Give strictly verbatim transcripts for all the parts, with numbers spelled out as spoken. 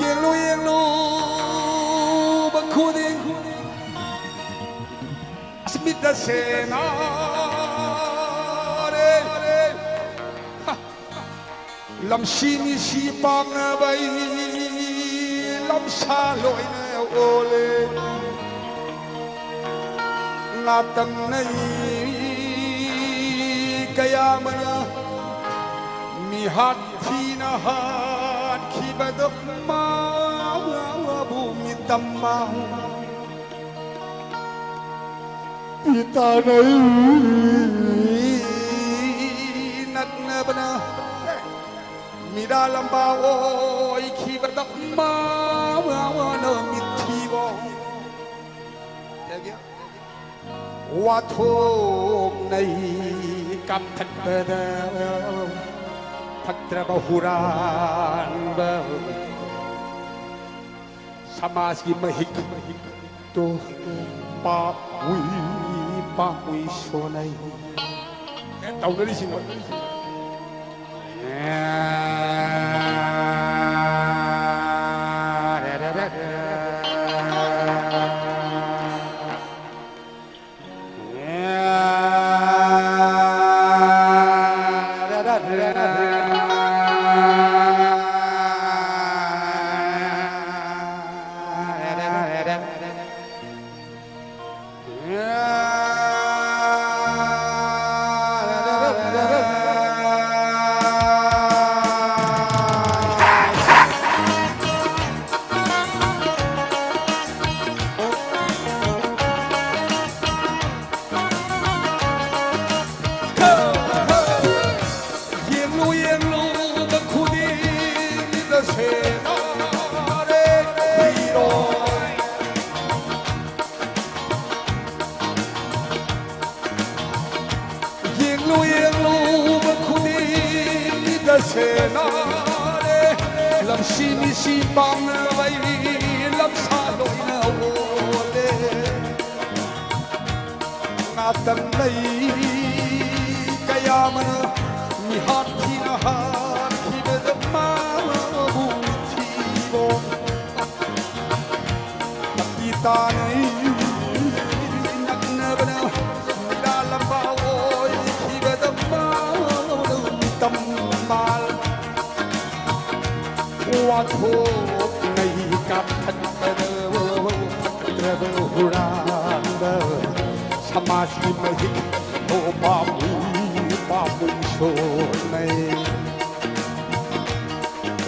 ꯌꯦꯡꯂꯨ ꯌꯦꯡꯂꯨꯕ ꯈꯨꯗꯤꯡ ꯑꯁ ꯃꯤꯠꯇ ꯁꯦꯡꯅꯔꯦ꯫ ꯍ! ꯂꯝꯁꯤ ꯃꯤꯁꯤ ꯄꯥꯝꯅꯕꯩ ꯂꯝꯁꯥ ꯂꯣꯏꯅ ꯑꯣꯜꯂꯦ꯫ ꯉꯥꯇꯪꯅꯩ ꯀꯌꯥ ꯑꯃꯅ ꯃꯤꯍꯥꯠ ꯊꯤꯅ ꯍꯥꯠꯈꯤꯕꯗꯣ ꯃꯥꯕꯨ ꯃꯤꯇꯝ ꯃꯥ ꯄꯤꯇꯥꯅꯩ ꯅꯛꯅꯕꯅ ꯃꯤꯔꯥ ꯂꯝꯕꯥ ꯑꯣꯏꯈꯤꯕꯗ ꯃꯥꯅ ꯃꯤꯊꯤꯕ ꯋꯥꯊꯣꯛꯅꯩ ꯀꯥꯝꯊꯠꯄꯗ ꯐꯠꯇ꯭ꯔꯕ ꯍꯨꯔꯥꯟꯕ ꯁꯃꯥꯖꯀꯤ ꯃꯍꯤꯛ ꯇꯣ ꯄꯥꯛꯎꯏ ꯄꯥꯛꯎꯏ ꯁꯣꯟꯅꯩ꯫ ꯇꯧꯅꯔꯤꯁꯤꯡ ꯌꯦꯡꯂꯨ ꯌꯦꯡꯂꯨꯕ ꯈꯨꯗꯤꯡꯗ ꯁꯦꯟꯅꯔꯦ ꯐꯤꯔꯣꯜ꯫ ꯌꯦꯡꯂꯨ ꯌꯦꯡꯂꯨꯕ ꯈꯨꯗꯤꯡꯗ ꯁꯦꯟꯅꯔꯦ꯫ ꯂꯝꯁꯤ ꯃꯤꯁꯤ ꯄꯥꯝꯅꯕꯩ ꯂꯝꯁꯥ ꯂꯣꯏꯅ ꯑꯣꯜꯂꯦ꯫ ꯉꯥꯇꯪ ꯂꯩ ꯀꯌꯥ ꯑꯃꯅ ꯃꯤꯍꯥꯠ ꯊꯤꯅ ꯍꯥꯠꯈꯤꯕꯗ ꯃꯥꯕꯨ ꯊꯤꯕ ꯋꯥꯊꯣꯛꯅꯩ ꯀꯥꯞꯊꯠꯄꯗ ꯐꯠꯇ꯭ꯔꯕ ꯍꯨꯔꯥꯟꯕ ꯁꯃꯥꯖꯀꯤ ꯃꯍꯤꯛ ꯍꯣ ꯄꯥꯝꯃꯨ ꯄꯥꯝꯃꯨ ꯁꯣꯟꯅꯩ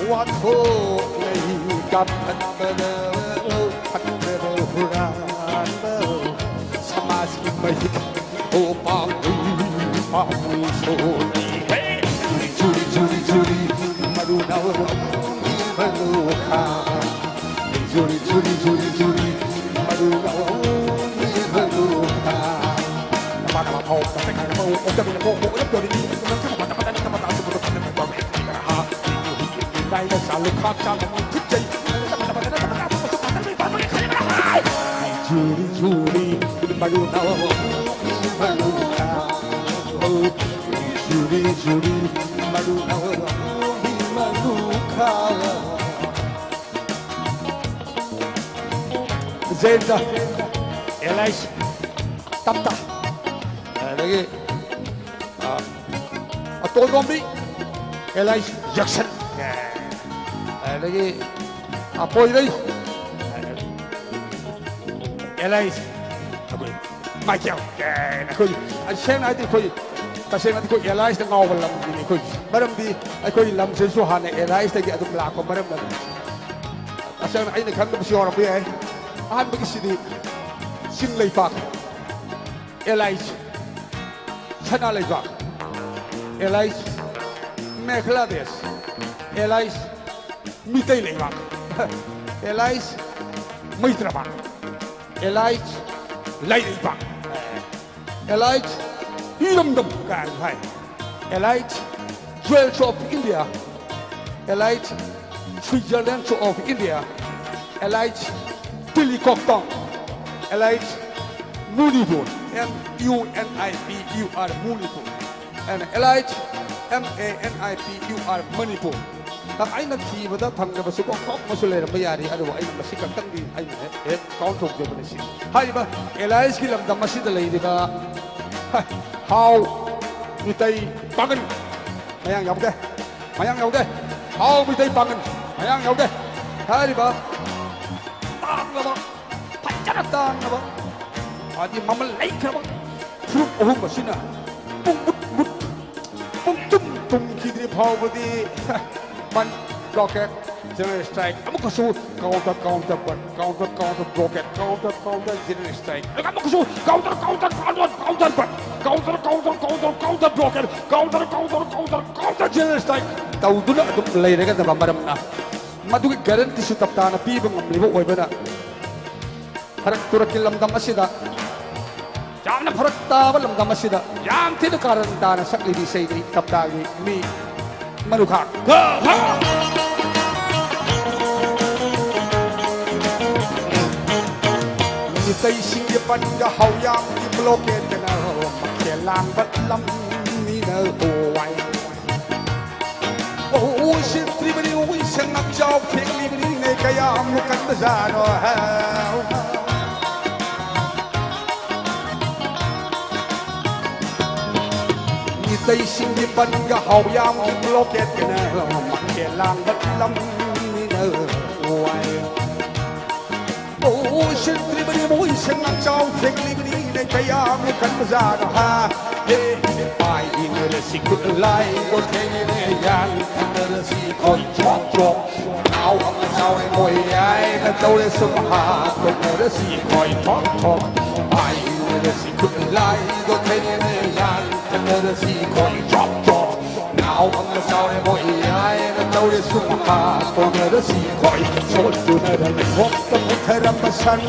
ꯋꯥꯊꯣꯛꯅꯩ ꯀꯥꯞꯊꯠꯄꯗ ꯐꯠꯇ꯭ꯔꯕ ꯍꯨꯔꯥꯟꯕ ꯁꯃꯥꯖꯀꯤ ꯃꯍꯤꯛ ꯍꯣ ꯄꯥꯝꯃꯨ ꯄꯥꯝꯃꯨ ꯁꯣꯟꯅꯩ ꯍꯦ! ꯆꯨꯔꯤ ꯆꯨꯔꯤ ꯆꯨꯔꯤ ꯆꯨꯔꯤ ꯃꯔꯨ ꯅꯧꯔꯣ ꯃꯔꯨ ꯈꯥ ꯆꯨꯔꯤ ꯆꯨꯔꯤ ꯆꯨꯔꯤ ꯆꯨꯔꯤ ꯃꯔꯨ ꯅꯧꯔꯣ ꯃꯔꯨ ꯈꯥ ꯅꯃꯥ ꯅꯃꯥ ꯐꯥꯎ ꯃꯁꯛ ꯈꯪꯕ ꯃꯧ ꯑꯣꯛꯇꯕꯤꯅ ꯀꯣꯛ ꯀꯣꯛ ꯑꯣꯏꯔꯛꯇꯣꯔꯤ ꯃꯤ ꯅꯪ ꯈꯪꯕ ꯅꯃꯥ ꯅꯃꯥ ꯅꯃꯥ ꯅꯃꯥ ꯆꯨꯝꯕꯗꯣ ꯈꯪꯗꯕ ꯄꯥꯝꯃꯦ ꯂꯥꯏꯅ ꯆꯥꯂꯨ ꯈꯥꯛ ꯆꯥꯕ ꯃꯤ ꯊꯨꯠꯆꯩ ꯆꯨꯔꯤ ꯆꯨꯔꯤ ꯃꯔꯨ ꯅꯧꯔꯣ ꯃꯔꯨ ꯈꯥ ꯆꯨꯔꯤ ꯆꯨꯔꯤ ꯃꯔꯨ ꯃꯔꯨ ꯈꯥ ꯖꯦꯟꯗ ꯑꯦꯂꯥꯏꯁ ꯇꯞꯇ ꯑꯗꯒꯤ ꯑꯇꯣꯟꯗꯣꯝꯕꯤ ꯑꯦꯂꯥꯏꯁ ꯖꯦꯛꯁꯟ ꯑꯗꯒꯤ ꯑꯄꯣꯏꯔꯩ ꯑꯦꯂꯥꯏꯁ ꯑꯩꯈꯣꯏ ꯃꯥꯏꯀꯦꯜ ꯀꯥꯏꯅ ꯑꯩꯈꯣꯏ ꯁꯦꯡꯅ ꯍꯥꯏꯗꯤ ꯑꯩꯈꯣꯏ ꯇꯁꯦꯡꯅꯗꯤ ꯑꯩꯈꯣꯏ ꯑꯦꯂꯥꯏꯁꯇ ꯉꯥꯎꯕ ꯂꯝꯗꯨꯅꯤ ꯑꯩꯈꯣꯏ ꯃꯔꯝꯗꯤ ꯑꯩꯈꯣꯏ ꯂꯝꯁꯤꯁꯨ ꯍꯥꯟꯅ ꯑꯦꯂꯥꯏꯁꯇꯒꯤ ꯑꯗꯨꯝ ꯂꯥꯛꯄ ꯃꯔꯝꯅ ꯑꯗꯨꯝ ꯇꯁꯦꯡꯅ ꯑꯩꯅ ꯈꯪꯗꯕꯁꯨ ꯌꯥꯎꯔꯝꯕ ꯌꯥꯏ ꯑꯍꯥꯟꯕꯒꯤꯁꯤꯗꯤ ꯆꯤꯡ ꯂꯩꯄꯥꯛ ꯑꯦꯂꯥꯏꯁ ꯁꯅꯥ ꯂꯩꯕꯥꯛ ꯑꯦꯂꯥꯏꯁ ꯃꯦꯈꯂꯥ ꯗꯦꯁ ꯑꯦꯂꯥꯏꯁ ꯃꯤꯇꯩ ꯂꯩꯕꯥꯛ ꯑꯦꯂꯥꯏꯁ ꯃꯩꯇ꯭ꯔꯕꯥꯛ ꯑꯦꯂꯥꯏꯁ ꯂꯩꯕꯥꯛ ꯑꯦꯂꯥꯏꯁ ꯏꯔꯝꯗꯝ ꯀꯥꯏꯅ ꯍꯥꯏ alias jewels of India alias Switzerland of India alias Tilikoktong alias Manipur M U N I P U R Munipur alias M A N I P U R Manipur ꯑꯩꯅ ꯊꯤꯕꯗ ꯐꯪꯗꯕꯁꯨ ꯀꯣꯛ ꯑꯃꯁꯨ ꯂꯩꯔꯝꯕ ꯌꯥꯔꯤ ꯑꯗꯨꯕꯨ ꯑꯩꯅ ꯃꯁꯤ ꯈꯛꯇꯪꯗꯤ ꯑꯩꯅ ꯍꯦꯛ ꯍꯦꯛ ꯀꯥꯎꯟ ꯇꯧꯖꯕꯅꯤ ꯁꯤ ꯍꯥꯏꯔꯤꯕ ꯑꯦꯂꯥꯏꯁꯀꯤ ꯂꯝꯗꯝ ꯑꯁꯤꯗ ꯂꯩꯔꯤꯕ ꯍꯥꯎ ꯃꯤꯇꯩ ꯄꯥꯒꯟ ꯃꯌꯥꯡ ꯌꯥꯎꯗꯦ ꯃꯌꯥꯡ ꯌꯥꯎꯗꯦ ꯍꯥꯎ ꯃꯤꯇꯩ ꯄꯥꯒꯟ ꯃꯌꯥꯡ ꯌꯥꯎꯗꯦ꯫ ꯍꯥꯏꯔꯤꯕ ꯇꯥꯡꯂꯕ, ꯐꯖꯅ ꯇꯥꯡꯂꯕ, ꯑꯃꯗꯤ ꯃꯃꯜ ꯂꯩꯈ꯭ꯔꯕ ꯐꯨꯔꯨꯞ ꯑꯍꯨꯝ ꯑꯁꯤꯅ ꯄꯨꯡ ꯃꯨꯠ ꯃꯨꯠ, ꯄꯨꯡ ꯇꯨꯝ ꯇꯨꯝꯈꯤꯗ꯭ꯔꯤ ꯐꯥꯎꯕꯗꯤ ꯃꯟ ꯕ꯭ꯂꯣꯀꯦꯠ ꯖꯦꯅꯔꯦꯜ ꯁ꯭ꯇ꯭ꯔꯥꯏꯛ ꯑꯃꯨꯛꯀꯁꯨ counter counter ban counter counter blockade counter counter general strike ꯑꯗꯨꯒ ꯑꯃꯨꯛꯀꯁꯨ counter counter counter counter ban counter counter counter counter blockade counter counter counter counter general strike ꯇꯧꯗꯨꯅ ꯑꯗꯨꯝ ꯂꯩꯔꯒꯗꯕ ꯃꯔꯝꯅ ꯃꯗꯨꯒꯤ ꯒꯥꯔꯦꯟꯇꯤꯁꯨ ꯇꯞꯇꯥꯅ ꯄꯤꯕ ꯉꯝꯂꯤꯕ ꯑꯣꯏꯕꯅ ꯐꯔꯛ ꯇꯨꯔꯛꯀꯤ ꯂꯝꯗꯝ ꯑꯁꯤꯗ, ꯌꯥꯝꯅ ꯐꯔꯛ ꯇꯥꯕ ꯂꯝꯗꯝ ꯑꯁꯤꯗ ꯌꯥꯝ ꯊꯤꯅ ꯀꯥꯔꯟ ꯇꯥꯅ ꯁꯛꯂꯤꯕ ꯏꯁꯩꯅꯤ ꯇꯞꯇꯥꯒꯤ ꯃꯤ ꯃꯔꯨꯈꯥꯛ꯫ ꯃꯤꯇꯩꯁꯤꯡꯒꯤ ꯕꯟꯒ ꯍꯧꯌꯥꯝꯒꯤ ꯕ꯭ꯂꯣꯀꯦꯠꯀꯅ ꯃꯈꯦꯜ ꯂꯥꯡꯕ ꯂꯝꯅꯤꯅ ꯍꯣꯋꯥꯏ꯫ ꯑꯣ, ꯎꯁꯤꯠꯇ꯭ꯔꯤꯕꯅꯤ, ꯎꯏꯁꯪ ꯉꯛꯆꯥꯎ ꯊꯦꯛꯂꯤꯕꯅꯤꯅꯦ, ꯀꯌꯥꯝ ꯀꯟꯕꯖꯥꯠꯅꯣ ꯍꯥꯏ꯫ ꯃꯤꯇꯩꯁꯤꯡꯒꯤ ꯕꯟꯒ ꯍꯧꯌꯥꯝꯒꯤ ꯕ꯭ꯂꯣꯀꯦꯠꯀꯅ ꯃꯈꯦꯜ ꯂꯥꯡꯕ ꯂꯝꯅꯤꯅ ꯋꯥꯏ꯫ ꯑꯣ, ꯎꯁꯤꯠꯇ꯭ꯔꯤꯕꯅꯤ, ꯃꯣꯏꯁꯦ ꯉꯥꯛꯆꯥꯎ ꯊꯦꯛꯂꯤꯕꯅꯤꯅꯦ, ꯀꯌꯥꯃꯨꯛ ꯀꯟꯕꯖꯥꯠꯅꯣ ꯍꯥ? ꯍꯦ, ꯄꯥꯏꯅꯔꯁꯤ ꯈꯨꯠꯂꯥꯏ, ꯀꯣꯊꯩꯅꯔꯦ ꯌꯥꯟ, ꯊꯛꯅꯔꯁꯤ ꯈꯣꯏ ꯆ꯭ꯔꯣꯞ ꯆ꯭ꯔꯣꯞ꯫ ꯅꯥꯎ ꯑꯃ ꯆꯥꯎꯔꯦ ꯃꯣꯏ ꯌꯥꯏꯅ ꯇꯧꯔꯦ ꯁꯨꯝ ꯍꯥ, ꯇꯧꯅꯔꯁꯤ ꯈꯣꯏ ꯊꯣꯛ ꯊꯣꯛ꯫ ꯄꯥꯏꯅꯔꯁꯤ ꯈꯨꯠꯂꯥꯏ, ꯀꯣꯊꯩꯅꯔꯦ ꯌꯥꯟ, ꯊꯛꯅꯔꯁꯤ ꯈꯣꯏ ꯆ꯭ꯔꯣꯞ ꯆ꯭ꯔꯣꯞ꯫ ꯅꯥꯎ ꯑꯃ ꯆꯥꯎꯔꯦ ꯃꯣꯏ ꯌꯥꯏꯅ ꯇꯧꯔꯦ ꯁꯨꯝ ꯍꯥ, ꯇꯧꯅꯔꯁꯤ ꯈꯣꯏ꯫ ꯁꯣꯠꯇꯨꯅꯔ ꯂꯩꯈꯣꯛꯇ ꯄꯨꯊꯔꯝꯕ ꯁꯟ,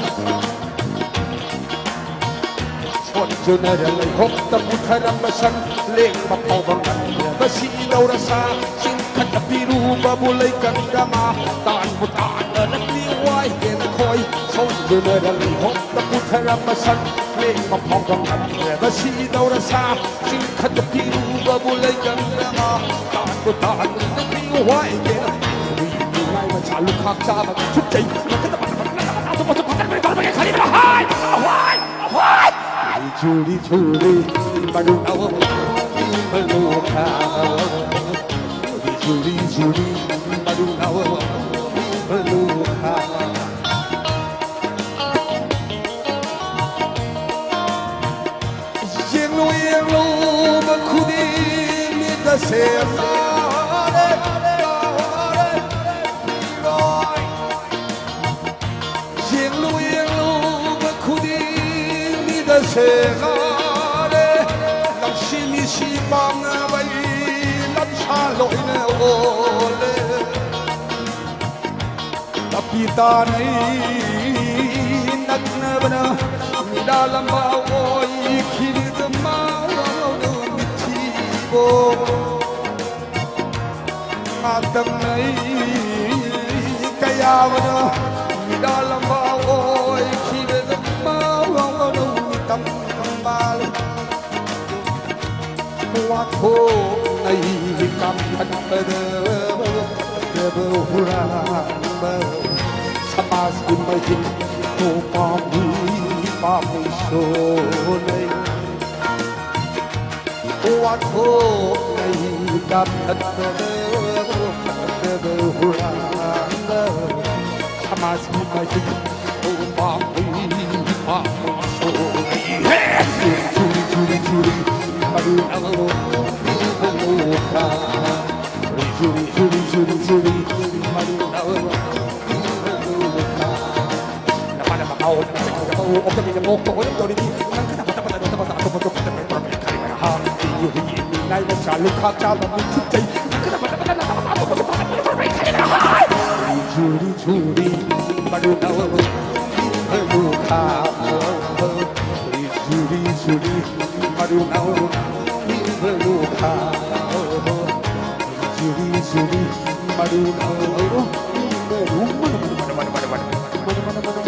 ꯁꯣꯠꯇꯨꯅꯔ ꯂꯩꯈꯣꯛꯇ ꯄꯨꯊꯔꯝꯕ ꯁꯟ, ꯂꯦꯡꯕ ꯐꯥꯎꯕ ꯉꯝꯗ꯭ꯔꯕ ꯁꯤꯗꯧꯔ ꯁꯥ, ꯆꯤꯡꯈꯠꯅ ꯄꯤꯔꯨꯕꯕꯨ ꯂꯩꯀꯪꯗ ꯃꯥ, ꯇꯥꯟꯕꯨ ꯇꯥꯟꯅꯔꯛꯂꯤ ꯋꯥꯏꯍꯦꯅ ꯈꯣꯏ꯫ ꯁꯣꯠꯇꯨꯅꯔ ꯂꯩꯈꯣꯛꯇ ꯄꯨꯊꯔꯝꯕ ꯁꯟ, ꯂꯦꯡꯕ ꯐꯥꯎꯕ ꯉꯝꯗ꯭ꯔꯕ ꯁꯤꯗꯧꯔ ꯁꯥ, ꯆꯤꯡꯈꯠꯇ ꯄꯤꯔꯨꯕꯕꯨ ꯂꯩꯀꯪꯗ ꯃꯥ, ꯇꯥꯟꯕꯨ ꯇꯥꯟꯅꯔꯛꯂꯤ ꯋꯥꯏꯍꯦꯅ꯫ ꯅꯨꯡꯉꯥꯏꯕ ꯆꯥ ꯂꯨꯈꯥꯛ ꯆꯥꯕꯒꯤ ꯊꯨꯞꯆꯩ꯫ ꯍꯣꯏ! ꯍꯣꯏ! ꯍꯣꯏ! ꯖꯨꯔꯤ ꯖꯨꯔꯤ ꯃꯔꯨ ꯅꯧ ꯃꯔꯨ ꯈꯥ꯫ ꯖꯨꯔꯤ ꯖꯨꯔꯤ ꯃꯔꯨ ꯅꯧ ꯁꯦꯝꯃꯔꯦ, ꯇꯧꯔꯦ, ꯃꯤꯔꯣꯏ꯫ ꯌꯦꯡꯂꯨ ꯌꯦꯡꯂꯨꯕ ꯈꯨꯗꯤꯡ ꯃꯤꯗ ꯁꯦꯝꯃꯔꯦ꯫ ꯂꯝꯁꯤ ꯃꯤꯁꯤ ꯄꯥꯝꯅꯕꯩ ꯂꯝꯁꯥ ꯂꯣꯏꯅ ꯑꯣꯜꯂꯦ꯫ ꯂꯝꯕꯤ ꯇꯥꯅꯩ ꯅꯛꯅꯕꯅ ꯃꯤꯂꯥꯂꯝꯕ ꯑꯣꯏꯈꯤꯕꯗ ꯃꯥꯎꯔꯥꯎꯅ ꯃꯤꯊꯤꯕꯣ꯫ ꯉꯥꯛꯇꯪꯅꯩ ꯀꯌꯥꯕꯅ ꯃꯤꯂꯥꯂꯝꯕ ꯑꯣꯏꯈꯤꯕꯗ ꯃꯥꯎꯔꯥꯎꯅ ꯃꯤꯇꯝ ꯃꯥꯜꯂꯤ꯫ ꯋꯥꯊꯣꯛꯅꯩ ꯀꯥꯝꯊꯠꯄꯗ ꯐꯠꯇꯕ ꯍꯨꯔꯥꯟꯕ ꯁꯃꯥꯖꯀꯤ ꯃꯍꯤꯛ ꯄꯥꯝꯃꯤ ꯄꯥꯝꯃꯤ ꯁꯣꯟꯅꯩ꯫ ꯋꯥꯊꯣꯛꯅꯩ ꯀꯥꯝꯊꯠꯄꯗ ꯐꯠꯇꯕ ꯍꯨꯔꯥꯟꯕ ꯁꯃꯥꯖꯀꯤ ꯃꯍꯤꯛ ꯄꯥꯝꯃꯤ ꯄꯥꯝꯃꯤ ꯁꯣꯟꯅꯩ꯫ ꯍꯦ! ꯆꯨꯔꯤ ꯆꯨꯔꯤ ꯆꯨꯔꯤ ꯆꯨꯔꯤ ꯃꯔꯨ ꯅꯧ ꯏꯕ ꯂꯣꯛꯇ꯫ ꯆꯨꯔꯤ ꯆꯨꯔꯤ ꯆꯨꯔꯤ ꯆꯨꯔꯤ ꯃꯔꯨ ꯅꯧ ꯏꯕ ꯂꯣꯛꯇ꯫ ꯅꯄꯥꯅ ꯃꯈꯥ ꯑꯣꯟꯅ ꯆꯠꯈꯤꯗꯕ ꯑꯣꯛꯇꯕꯤꯗ ꯃꯣꯛꯄ ꯑꯣꯏꯔꯝꯗꯧꯔꯤꯗꯤ ꯅꯪ ꯀꯅꯥ ꯐꯠꯇꯕ ꯅꯠꯇꯕ ꯑꯇꯣꯞꯄ ꯑꯇꯣꯞꯄ ꯐꯠꯇꯕ ꯄꯥꯝꯃꯤ ꯈꯜꯂꯤ ꯃꯔꯥ꯫ ꯍꯥ, ꯏꯌꯨ ꯍꯨꯏ ꯃꯤ ꯅꯥꯏꯕ ꯆꯥꯂꯨ ꯈꯥ ꯆꯥꯕ ꯃꯤ ꯊꯨꯞꯆꯩ꯫ ꯅꯪ ꯀꯅꯥ ꯐꯠꯇꯕ ꯅꯠꯇꯕ ꯑꯇꯣꯞꯄ ꯑꯇꯣꯞꯄ ꯐꯠꯇꯕ ꯄꯥꯝꯃꯤ ꯈꯜꯂꯤ ꯃꯔꯥ꯫ ꯍꯥ! ꯆꯨꯔꯤ ꯆꯨꯔꯤ ꯃꯔꯨ ꯅꯧ ꯏꯕ ꯂꯣꯛꯇ꯫ ꯆꯨꯔꯤ ꯆꯨꯔꯤ ꯃꯔꯨ ꯅꯧ ꯏꯕ ꯂꯣꯛꯇ꯫ ꯆꯨꯔꯤ ꯆꯨꯔꯤ ꯃꯔꯨ ꯅꯧ ꯏꯕ ꯂꯣꯛꯇ꯫